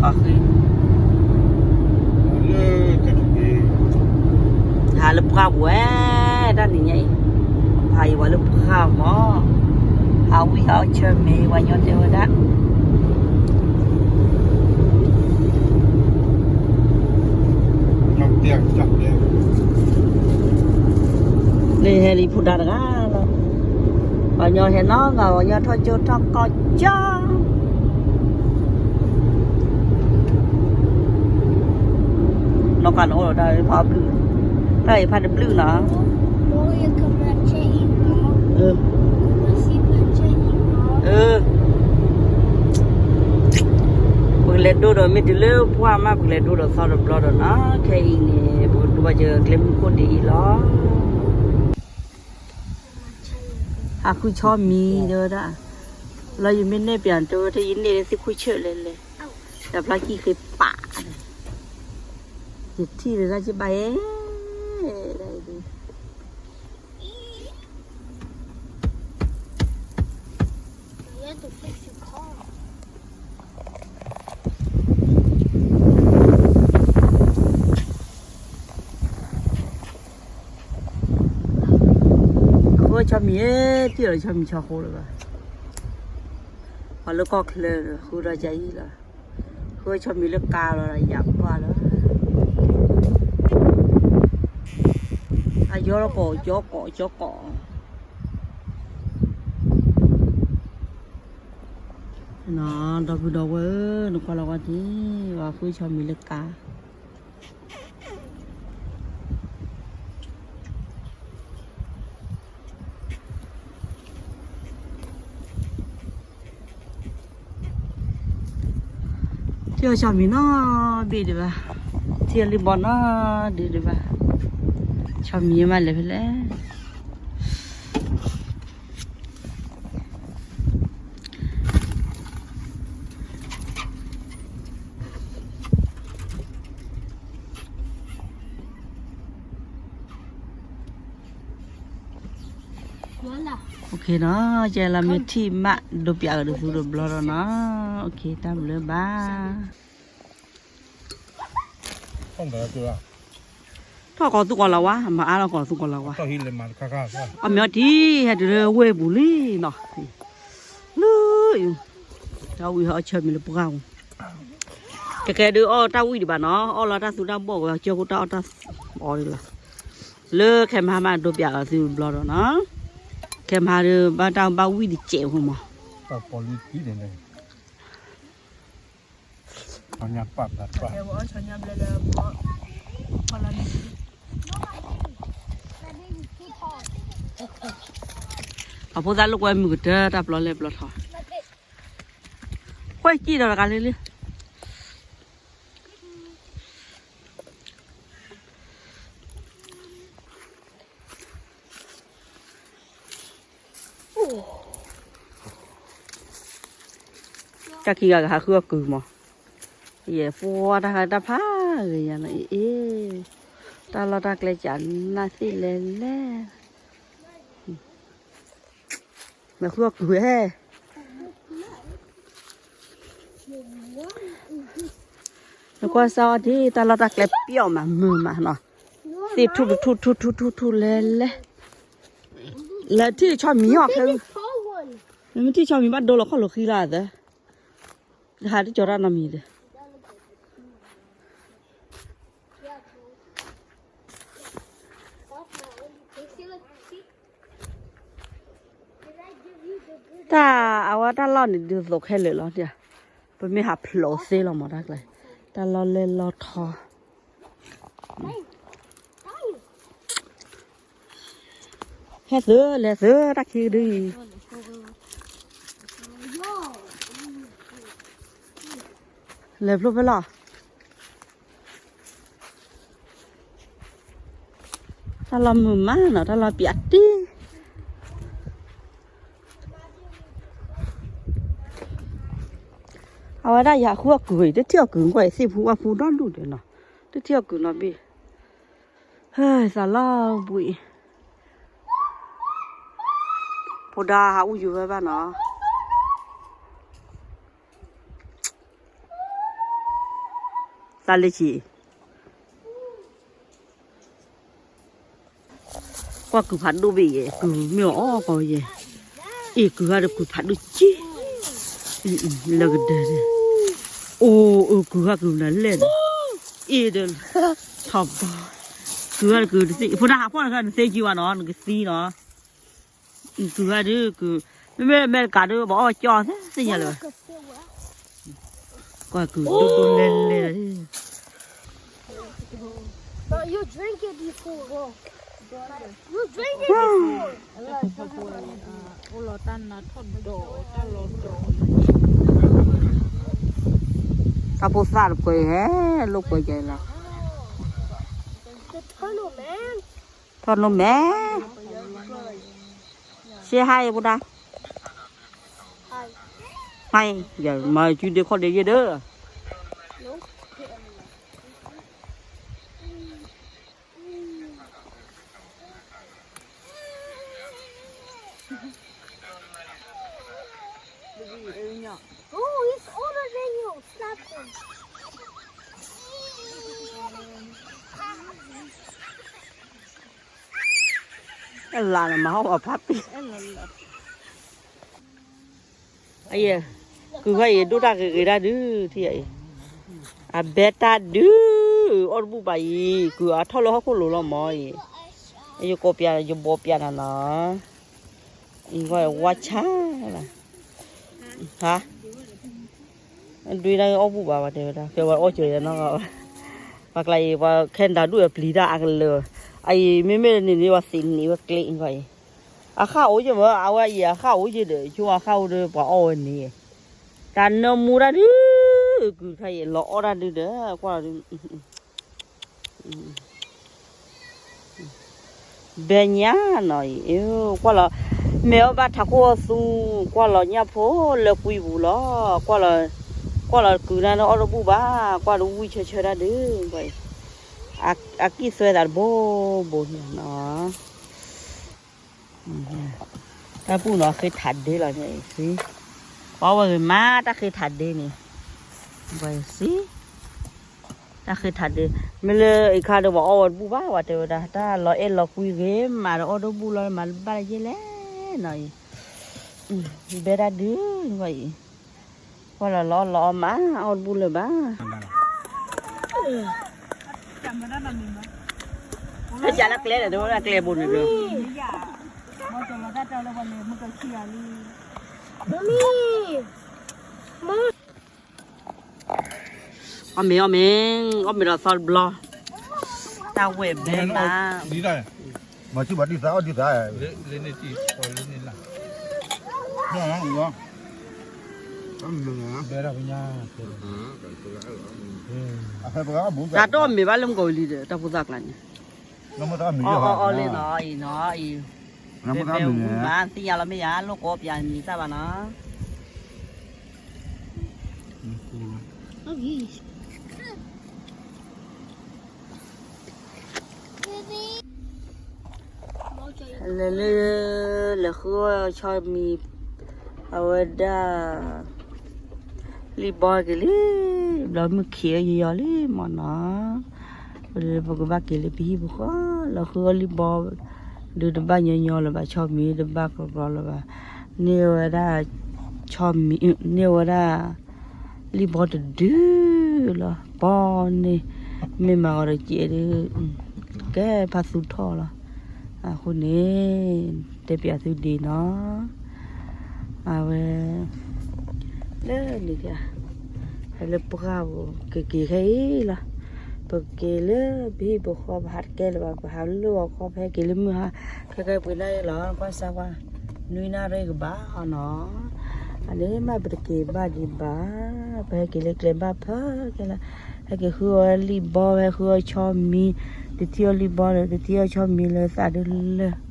ဃု ဟးလၢပှၢ်ပူၤဝဲ တၢ်နံၤညါအံၤ, ဖးယံၤဝဲလၢပှၢ်မး, ဟးဝံဟးအီၣ်ဆၢမ့ၢ် ပှၤညီတဲဝဲဒၣ် လၢဟဲလံဖိဒါတဂၤလီၤ, ပှၤညီဟဲနီၢ်ဂၤ ပှၤညီထီၣ်ကၠိထီၣ်ကီၢ်ကၠီ နီၢ်ကါနအိၣ်ဒီးတၢ်ဖးဘျုး, တၢ်အံၤဖးတဘျုးနီၤ, ပကလဲၤဒိဒီးမ့ၢ်တုၤလၢပှၢ်မး ပကလဲၤဒိဒီးသီတဘျီဒီးနီၤ, ခဲအံၤန့ၣ် ပကဒိဘၣ်စၢၤကျဲမုၢ်ခိၣ်ဒ်အံၤလီၤ. ဟးဃုဆီမံၤတဲဝဲဒၣ်, လီၤယမ့ၢ်န့ၢ်ပၠးတဲဝဲ ယန့ၢ်လၢသ့ၣ်ခိၣ်ဆၢၣ်လဲၣ်လဲၣ်, တၢ်ဖျါကံၣ်ဃ့ပာ်, ယထံၣ်လၢတၢ်ကဘၣ်ယဲ ဃုဆီမံၤ, ထံၣ်လီၤဆီမံၤဆီဃိလၢၤဘၣ်, ပှၤလၢကီၢ်ချၢဒီး ဃုဒီးကယံၣ်လီၤ, ဃုဆီမံၤလၢကါလီၤ ယၤပှၢ်လီၤ, အယီၢ်လီၤကီး ကၠီကီး ကၠီကီး နီၤ ဒီပုၢ်ဒီဝဲၢ်ဧၢ, နကွၢ်လီၤဝဲဒၣ်, ပှၤဃုဆီမံၤလၢကါ ထံၣ်အီၤဆီမံၤနီတဘ့ၣ်ဒံးဘၣ်, ထံၣ်အီၤလံဘီနီတဒုဒံးဘၣ်, ဆီမံၤမးလဲၤဖဲလဲၣ်. နီၤ, ကဲလီၤမ့ၢ်ထံၣ်မး ဒိပၠးကဒီးသူတဘျီဒီးနီၤ, တၢ်ဘျုးဘၣ်. ထီၣ်ကီးသူကီးလၤဝါ, မၤအါထီၣ်ကီးသူကီးလၤဝါ, အမ့ၢ်အီထံ ဟဲတုၤလၢဝ့ၢ်ပူၤလံနီၤ, လၢ တၢ်ဝံၣ်ဟဲအီၣ်ဆၢမံၤလၢပှၢ်ပူၤ, ကကဲဒုးအီၣ်တၢ်ဝံၣ်ဒံးဘၣ်နီၤ, အီၣ်လီၤတၢ်သူတၢ်ဘီၣ်ဝဲ ကၠီကိၣ်တၢ်အီၣ်တၢ်အီဒံးလီၤ, လၢခဲမဟါမးဒိပၠးအီၤသုဘျီဒီးနီၤ, ခဲမဟါဒီးဘၣ်တၢ်ဘၣ်ဝံၣ်တစဲးဖိမး အဖိသၣ်လိာ်ကွဲ မုၢ်ကတၢၢ်တၢ်ပျီလဲၣ်ပျီထီ, ဃိကံၣ်ဒီးတဂၤလံလံ. တၢ်ခံဂၤကဟးဃုအီၣ်ကုၤမး, ယဲၢ်ပှၤတၢ်ဃးတၢ်ဖးဂ့ၤယၤနီၤအံၤ, တၢ်လီၢ်တၢ်ကျဲကးနၢ်သ့ၣ်လဲၣ်လဲၣ်, မ့ၢ်ဃုအီၣ်ကုၤဝဲ နကွၢ်စၢ်အီၤဒ် တၢ်လီၢ်တၢ်ကျဲပျီမး မုာ်မးနီၤ, သ့ၣ်ထူၣ်တထူၣ်ထူၣ်ထူၣ်ထူၣ်ထူၣ်လဲၣ်လဲၣ်, လဲၤထံၣ်ဆီမံၤအီၤခဲ, မ့ၢ်ထံၣ်ဆီမံၤဘၣ်ဒိလီၤခီၣ်လိာ်ဃံလီၤသၢ, ဟးတကီၤတၢ်နီတမံၤဒီး တၢ်အဝဲတၢ်လီၢ်န့ၣ် ဒုးသိးခဲလၢာ်လီၤ, ပမ့ၢ်ဟးဖျိးသ့လီၤမးတၢ်ကျဲ, တၢ်လီၢ်လဲၢ်လီၢ်ထီ, ဟဲသုလဲၤသုတၢ်ခံကဒုအံၤ, လဲၤဖျိဖဲလီၤ. တၢ်လီၢ်မုာ်မးနီၤ တၢ်လီၢ်ပျးတံၢ်, အဝဲဒၣ်ယဟးဃုအီၣ်ကုၤအံၤ တထံၣ်အီၣ်ကုၤကွၢ်အံၤ သ့ၣ်ဖူဝၣ်ဖူဒီဒူၣ်ဒီးနီၤ, တထံၣ်အီၣ်ကုၤနီတဘ့ၣ်, သးလီၤဘှံး, ဖိဒါဟးအူယူၤဝဲဘၣ်နီၤ. တၢ်လၢဆံး ကွၢ်ကုၤဖးဒိၣ်ဘ့ၣ်ယဲ ကုၤမ့ၢ်အီၣ်ကီးယဲ, အ့ၣ် ကုၤဂၤဒီးကုၤဖးဒိၣ်က့, လၢကဒၢးန့ၣ်, အိၣ် အၢ ကုၤဂၤကုၤနၤလဲၣ်န့ၣ်, အ့ၣ်ဒီး ထီၣ်ဘီ, ကုၤဂၤတကုၤတသ့ ဖိဒၣ်ဟးဖီၣ်နသ့ကံဝါနီၤ နကသံနီၤ, ကုၤဂၤဒုးကုၤ, မ့မ့ၢ်အမဲရကၤဒုး ဘၣ်အီၣ်ကၠီသ့ၣ်ညါလၢၤဘၣ်, ကွၢ်ကုၤဒိၣ်ဒိၣ်လဲၢ်လဲၢ် But you drink it before. You drink it before. တၢ်ဖိသၣ်တကွဲးဟဲ လိာ်ကွဲးကလီၤ, The tunnel, man. ထီၣ်နိမဲာ်, ရှဲဟါအံၤပူၤဒၣ်, ဟါအံၤ, မၤစုဒ့ခီၣ်ဒ့ယဲၢ်ဒီး Oh, he's older than you. Slap him. လၢ်လၢ်မၤဟီၣ်အဖးပ့ၢ်, အယဲၢ်, ကုၤခါအံၤဒိၣ်တၢ်ဂ့ၤဂ့ၤတၢ်ဒုး ထံၣ်အံၤ, အဘဲတၢ်ဒုး, အီၣ်တဘူၣ်ဘၣ်အံၤ ကုၤအထီၣ်လၢဟီၣ်ခိၣ်လိၤလီၤမၢ်အံၤ, ယကိးပျး ယဘီပျးနၤနီၤ, အံၤဝါဆါလီၤ, ဟါ ဒုးဒၣ်အီၣ်ဘူၣ်ဘၣ် ပှၤတဲဝဲဒၣ် ကဲဝဲအီၣ်စၢၤယနီၢ်ဂၤဘၣ်, ပှၤကျါအံၤ ပှၤခဲနဒၤဒူၣ်အပျံၤတၢ်အကလၢာ်, အအံၤမ့မ့ၢ်န့ၣ်န့ၣ် ပှၤသ့ၣ်န့ၢ်ဝဲကျဲအံၤ, အဃၣ်အိၣ်ယဲၢ်မၢ် အဝဲအံၤအဃၣ်အိၣ်ယဲၢ်ဒီး ဆိအဃၣ်အိၣ်ဒီးပှၤအီၣ်ဝဲန့ၣ်, တၢ်နၢမူတၢ်ဒုး, ကုၤခါအံၤလီၤအီၣ်တၢ်ဒုးဒီး ကွၢ်လီၤဒုး ဘဲညါနီၤအံၤ, ကွၢ်လီၤ, မ့ၢ်အီၣ်ဘၣ်ထးခိၣ်အီၤသူ, ကွၢ်လီၤညၣ်ဖိလၢကွံပူၤလီၤ, ကွၢ်လီၤ, ကွၢ်လီၤကုၤနၢ်န့ၣ်အီၣ်တဘူၣ်ဘၣ်, ကွၢ်တဝံၣ်ဆၢဆၢတၢ်ဒုး, အကံၣ်သွဲသးတဘိဘိန့ၣ်နီၤ, တၢ်ပူၣ်နီၤဃ့ထးဒ့လီၤန့ၣ်, ပှၤဝဲဂ့ၤမးတၢ်ဃ့ထးဒ့န့ၣ်, ပှၤစံ တၢ်ဃ့ထးဒ့, မ့ၢ်လၢအံၤခါဒီးပှၤအီၣ်ဝဲတဘူၣ်ဘၣ် ပှၤတဲဝဲဒၣ် တၢ်လီၤအဲၣ်လီၤကွံဂ့ၤမးဒီးအီၣ်တဘူၣ်လီၤ မၤဘၣ်လၢယဲၢ်လဲၣ်နီၤအံၤ, ဘဲတၢ်ဒုး, ကွၢ်အံၤ, ကွၢ်လီၤလီၤလီၤအီၣ်မး အီၣ်တဘူၣ်လၢၤဘၣ်, ဟဲကၢ်လၢကျဲလဲၣ်တဝဲဒၣ်ကျဲဘိန့ၣ်ဒီး မမီ အီၣ်မ့ၤအီၣ်မ့ၤ, အီၣ်မ့ၤဒီးသီတဘျီ, တၢ်ဝဲၢ်ဘဲမး, မၤဆူၣ်ဘၣ်ဒ်သးအီၣ်ဒ်သး, တၢ်တအီၣ်မ့ၤဘၣ်လၢမုၢ်ကီၤလံဒီး တၢ်ဖိသၣ်ကျါန့ၣ်, အီၣ်အီၣ်အီၣ်လံနီၤအံၤနီၤအံၤ, ဘဲဘဲဝံၣ်ဘၣ် သ့ၣ်ညါလီၤမ့ၢ်ယါ လိၣ်ကိးပျးမံၤသၣ်ဘၣ်နီၤ လဲၤလၢ လဲၤဃုအီၣ်ဆီမံၤ, အဝဲဒၣ် လံၣ်ဘီက့ၤလံ, ဘျီမုၢ်ခံးအယီၤလံမ့ၢ်နီၤ, ပကဘၣ်က့ၤလၢပဟံၣ်ပဃီ, လီၤဃုအီၣ်လံၣ်ဘီ, ဒုးတဘၣ်ညီညီလၢၤဘၣ် ဆီမံၤတဘၣ်ကြီကြီလၢၤဘၣ်, န့ၢ်ဝဲဒၣ် ဆီမံၤ, န့ၢ်ဝဲဒၣ် လံၣ်ဘီတဒုလီၤ, ပီန့ၣ်, မ့ၢ်မၤဂီၤဒီးကဲဒုး, ကဲဖးသူထီၣ်လီၤ, အဃိန့ၣ် တဲပျးသုဒ်နီၤ အဝဲ လၢန့ၣ် ဟဲလၢပှၢ်ပူၤ ကက့ၤခဲအံၤလီၤ, ပက့ၤလၢပဟံၣ်ပဃီ ပဟးတကဲလၢၤဘၣ် ပဟးလၢဂီၤခီ ပဟဲက့ၤလၢမုၢ်ဟါ, ခဲကဲပှ့ၤနၢ်လီၤ ကွၢ်စၢ်ကွၢ်, နွံနၣ်ရံၣ်ကဘၣ်အီၤနီၤ, အန့ၣ်မးပတက့ၤဘၣ်ဒံးဘၣ်, ပဟဲက့ၤလၢကျဲဘၣ်ဖၢကဲလၢ, ဟဲက့ၤဃုအီၣ်လံၣ်ဘီ ဟဲဃုအီၣ်ဆီမံၤ, တထံၣ်အီၣ်လံၣ်ဘီဒီး တထံၣ်အီၣ်ဆီမံၤလၢသးဒုလၢ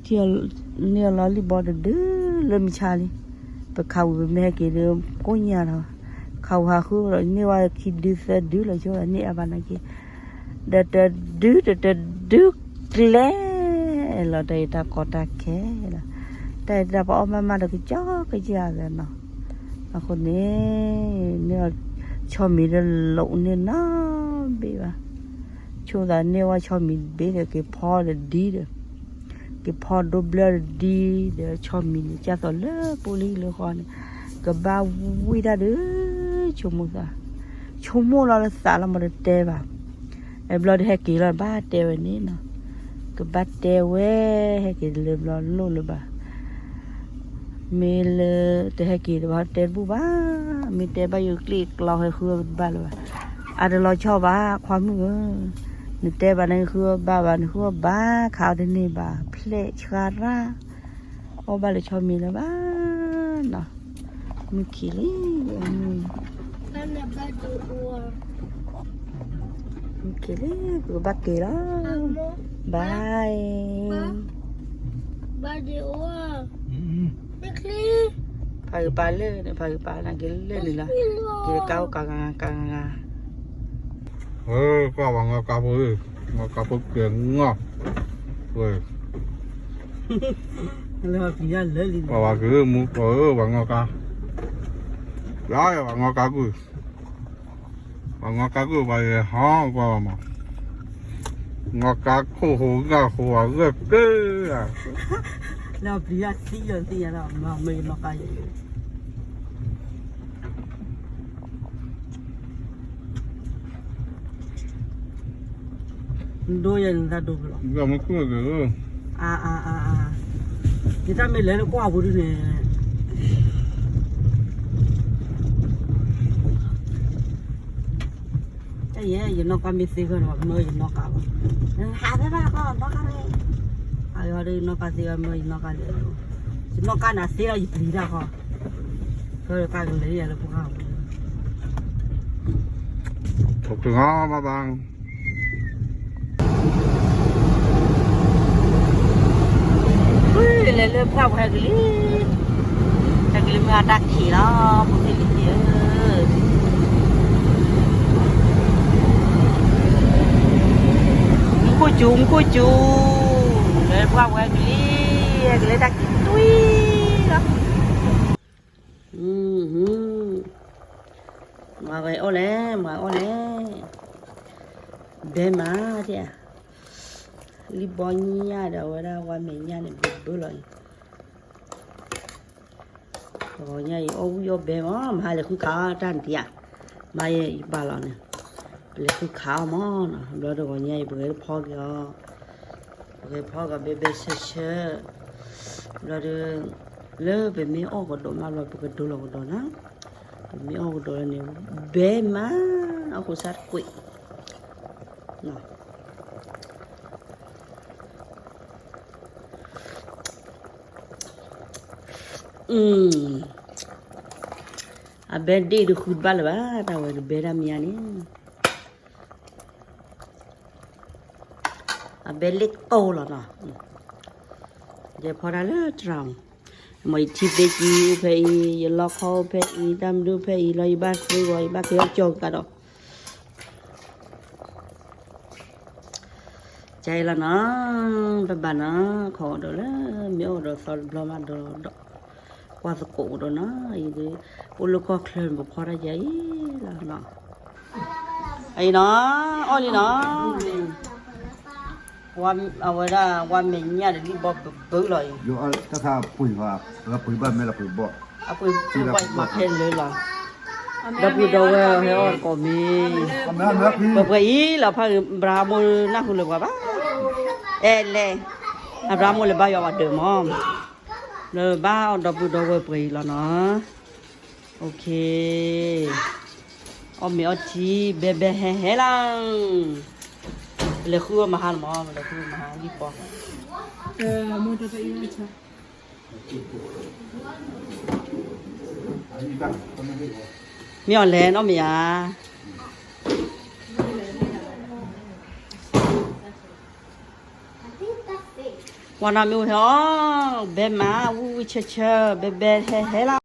ထံၣ်န့ၢ်အီၤလီၤလံၣ်ဘီတဒုလၢမုၢ်ဆါလံ, ပခးဝံၤပမ့ၢ်ဟဲက့ၤဒီး ကိညၢ်လီၤ, ခးဝံၤဟးဃုဒီးန့ၢ်ဝဲခံဒုသၢဒုလီၤဆိန့ၢ်အဘၣ်နာ်က့, ဒီးတဒုတတဒုကျဲလီၤ, တၢ်အံၤတၢ်ကီတၢ်ခဲလီၤ, တၢ်အံၤတၢ်ပအီၣ်မးမးဒီးကကၠီကယၢ်သးနီၤ, ပ အဃိန့ၣ် န့ၢ်အီၤဆီမံၤဒီး လိးန့ၢ်နီတဘ့ၣ်ဘၣ်. ဆိသးန့ၢ်ဝဲဆီမံၤတဘ့ၣ်ဒီး က့ၤဖီဒီးဒ်ဒီး က့ၤဖီဒိဘျၢဒီးဒ်ဒီး ဆီမံၤန့ၣ် ကၢ်သိးလၢပူလံလၢဃီန့ၣ် ကဘၣ်ဝံၣ်တၢ်ဒီး ဆိကမိၣ်သး ဆိကမိၣ်လီၤလၢသးလီၤမးတတဲဘၣ်. အဲဘျီဒီးဟဲက့ၤလီၤ ဘၣ်တဲဝဲန့ၣ်နီၤ. ကဘၣ်တဲဝဲ ဟဲက့ၤလၢဘျီလိၣ်လၢၤဘၣ်. မ့ၢ်လၢတဟဲက့ၤတဘၣ်တဲတဘူၣ်ဘၣ်. မ့ၢ်တဲဘၣ်ယိၤကျ့ၣ်ကျီဟဲဃုအီၣ်တဘၣ်လၢၤဘၣ်. အတလီၤဆီဘၣ် ခွါမုၣ်ဧၢ, နတဲဘၣ်န့ၣ် ဃုအီၣ်ဘၣ်ဘၣ် နဃုအီၣ်ဘၣ် ခးအီၣ်တန့ၢ်ဘၣ် ဖျဲးဆှါရၣ် အီၣ်ဘၣ်လၢဆီမံၤလၢၤဘၣ်နီၤ. မုၢ်ခံလံ မုၢ်ခံလံ ပကဘၣ်က့ၤလီၤ. ဘၣ် ဖးဂ့ၤပာ်လၢာ်န့ၣ် ဖးဂ့ၤပာ်န့ၣ် က့ၤလၢာ်န့ၣ်လီၤ. က့ၤကါအိၣ်ကါဂၤဂၤ ကါဂၤဂၤ. ကွၢ်ပှၤငီကါဖိ, ငီကါဖိကဲၤငီၢ်, ကွၢ်ပှၤက့ၤမူကီၢ်ဧၢ ပှၤငီကါ, ပှၤငီကါကွံာ်, ပှၤငီကါကွံာ်ပှၤယဲဟီကွၢ်မး, ငီကါခိၣ်ဟိးဂၢ်ဟိးအဂၢၢ်က့ၤဧါ. လၢပျံၤသံလီၤသံယၤလီၤ မၤမၢယနီၢ်ကါယဲ ဒိယဲနတၢ်ဒိဖဲလီၤ. ယတၢ်မ့ၢ်လဲၤလၢကွၢ်ပူၤဒ်န့ၣ်, တၢ်ယဲ ယနီၢ်ကါမ့ၢ်သ့ဃီန့ၣ် မၢယနီၢ်ကါဘၣ်, ဟးဖဲဘၣ်ကီၢ်နီၢ်ကါန့ၣ်, အယီၤဒီးယနီၢ်ကါသ့ဘၣ် မၢယနီၢ်ကါလဲၣ်, ယနီၢ်ကါန့ၣ်သ့လီၤ ယပျံၤတၢ်ဃီ, ဖဲကါကလဲၤယၤလၢပှၢ်ပူၤ လဲၤလၢပှၢ်ပူၤဟဲက့ၤလံ, ဟဲက့ၤလံမ့ၢ်အတၢ်ခံးလီၤ ဖိသ့ၣ်လံၤသ့ၣ်ဧၢ, မူခိၣ်စူၤ မူခိၣ်စူၤ, လဲၤလၢပှၢ်ပူၤဟဲက့ၤလံ, ဟဲက့ၤလၢတၢ်ခံးတွံၢ်လီၤ. မၤဝဲအီၣ်လဲၣ် မၤအီၣ်လဲၣ်, ဘဲမးဒၣ်, လံၣ်ဘီညၣ်ဒီးအဝဲဒၣ်ဝါမဲာ်ညၣ်န့ၣ် ဘုဘုလီၤအံၤ, တဂီၤညါအံၤ အီၣ်ဝံၣ်အီၣ်ဘဲမး မဟါလဲၤဃုခးအီၣ်တၢ်နတံၤဧါ, မၤယဲယပာ်လီၤန့ၣ်, ပလဲၤဃုခးအီၣ်မးနီၤ, ဘျီတဂီၤညါအံၤ ပဂဲၤဖီက့ၤအီၤ ပဂဲၤဖီက့ၤဘဲဘဲဆၢဆၢ, ဘျီဒီး လၢပမ့ၢ်အီၣ်ကဒီးမးဘျီ ပကဒိလီၤကဒီးနီၤ, ပမ့ၢ်အီၣ်ကဒီးလၢန့ၣ် ဘဲမး အီၣ်ဃိစၢ်တကွံာ်, အဘဲဒ့ၣ်တဃုတဘၣ်လၢၤဘၣ် တၢ်ဝဲတဘဲဒၣ်မ့ၢ်ဧါန့ၣ် အဘဲလ့ၣ်ကိလီၤနီၤ, ယဲဖီတၢ်လၢတြၤမး, မ်ယထံသ့ကံအိၣ်ဖဲအံၤ ယလီခီအိၣ်ဖဲအံၤ တၢ်မနုၤဖဲအံၤလီၤ ယဘၣ်ဃ့ဂီၤ ယဘၣ်က့ၤအီၣ်ကၠီကဒီး ကဲလီၤနီၤ, ဘၣ်ဘၣ်နီၤ, ခိးကဒီးလၢ မ့ၢ်အီၣ်ကဒီးသီတဘျီမးဒီး ကွၢ်သကိးကဒီးနီၤ, အံၤဒ် အိၣ်လၢကီၢ်ချၢန့ၣ် ပဖီတၢ်ယၤအံၤလီၤနီၤ, အံၤနီၤ, အီၣ်လံနီၤ, အဝဲဒၣ်ဝါမဲာ်ညၣ်ဒီးလံၣ်ဘီဘုဘုလီၤအံၤ, တၢ်သးပှ့ၤဘၣ်, ပှ့ၤဘၣ်မဲလီၤပှ့ၤဘီၣ်, အပှ့ၤဘီၣ်မၤဖဲလၢလီၤ ဒီပုၢ်ဒီဝဲၢ်ဟဲအီၣ်တကိးမံၤ, ပှဲၤပှဲၤအံၤလီၤ ဖးဂ့ၤ အဘြၤဟၣ်မိၢ်နၢ်ဟူလၢၤပှၤဘၣ်, အဲလဲၣ်, အဘြၤဟၣ်မိၢ်လဲၤဘါယွၤပှၤဒၢးမး, လၢဘၣ်အီၣ်ဒီပုၢ်ဒီဝဲၢ်ပှဲၤအံၤလီၤနီၤ, အီၣ်မ့ၤအီထံ ဘဲဘဲဟဲဟဲလီၤ, ပလဲၤဃုအီၣ်မဟါလီၤမး ပလဲၤဃုအီၣ်မဟါလံဘီ မ့ၢ်အီၤလဲၣ်နီတမံၤဧါ, ပှၤနီၢ်မ့ၢ်အိၣ်ဟဲအီၣ်, ဘဲမး ဝံၣ်ဝံၣ်ဆၢဆၢ ဘဲဘဲဟဲဟဲလီၤ